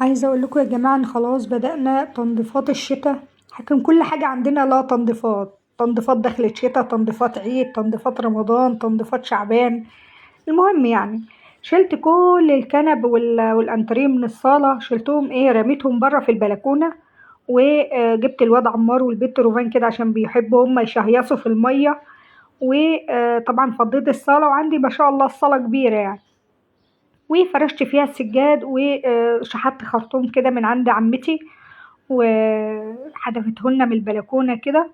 عايزه اقول لكم يا جماعة ان خلاص بدأنا تنظيفات الشتاء، لكن كل حاجة عندنا لها تنظيفات، تنظيفات دخلة شتاء، تنظيفات عيد، تنظيفات رمضان، تنظيفات شعبان. المهم شلت كل الكنب والانتريه من الصاله، شلتهم رميتهم بره في البلكونه، وجبت الواد عمار والبت روفان كده عشان بيحبوا هم يشهيصوا في المية. وطبعا فضيت الصاله، وعندي ما شاء الله الصاله كبيرة وفرشت فيها السجاد، وشحت خرطوم كده من عند عمتي وحدفته لنا من البلكونه كده،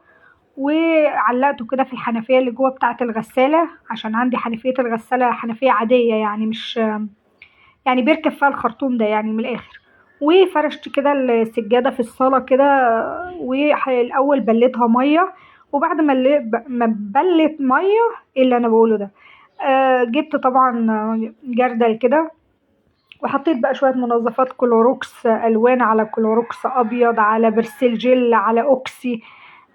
وعلقته كده في الحنفية اللي جوه بتاعه الغسالة، عشان عندي حنفية الغسالة حنفية عادية مش بيركب فيها الخرطوم ده من الاخر. وفرشت كده السجادة في الصاله كده، والاول بليتها مية، وبعد ما بلت مية ايه اللي انا بقوله ده، جبت طبعا جردل كده وحطيت بقى شوية منظفات كلوروكس الوان، على كلوروكس ابيض، على برسيل جل، على اوكسي،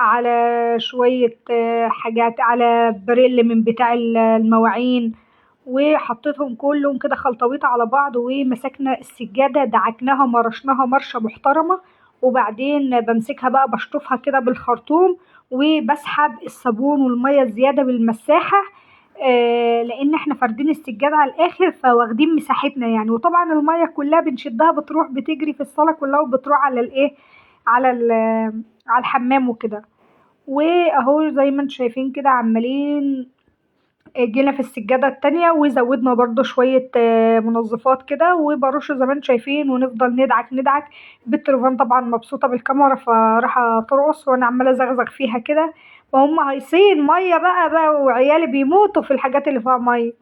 على شوية حاجات، على بريل من بتاع المواعين، وحطيتهم كلهم كده خلطبيطه على بعض. ومسكنا السجادة دعكناها مرشناها مرشه محترمه، وبعدين بمسكها بقى بشطفها كده بالخرطوم، وبسحب الصابون والمية الزيادة بالمساحه، لان احنا فاردين السجادة على الاخر فواخدين مساحتنا وطبعا المية كلها بنشدها بتروح بتجري في الصاله كلها، وبتروح على الايه، على الحمام وكده. واهو زي ما انتم شايفين كده عمالين جينا في السجادة التانية وزودنا برضو شوية منظفات كده، وبرش زي ما انتم شايفين، ونفضل ندعك ندعك. البت روفان طبعا مبسوطة بالكاميرا فراح ترقص، وانا عمالة ازغزغ فيها كده، وهم هايصين مية بقى وعيالي بيموتوا في الحاجات اللي فيها مية.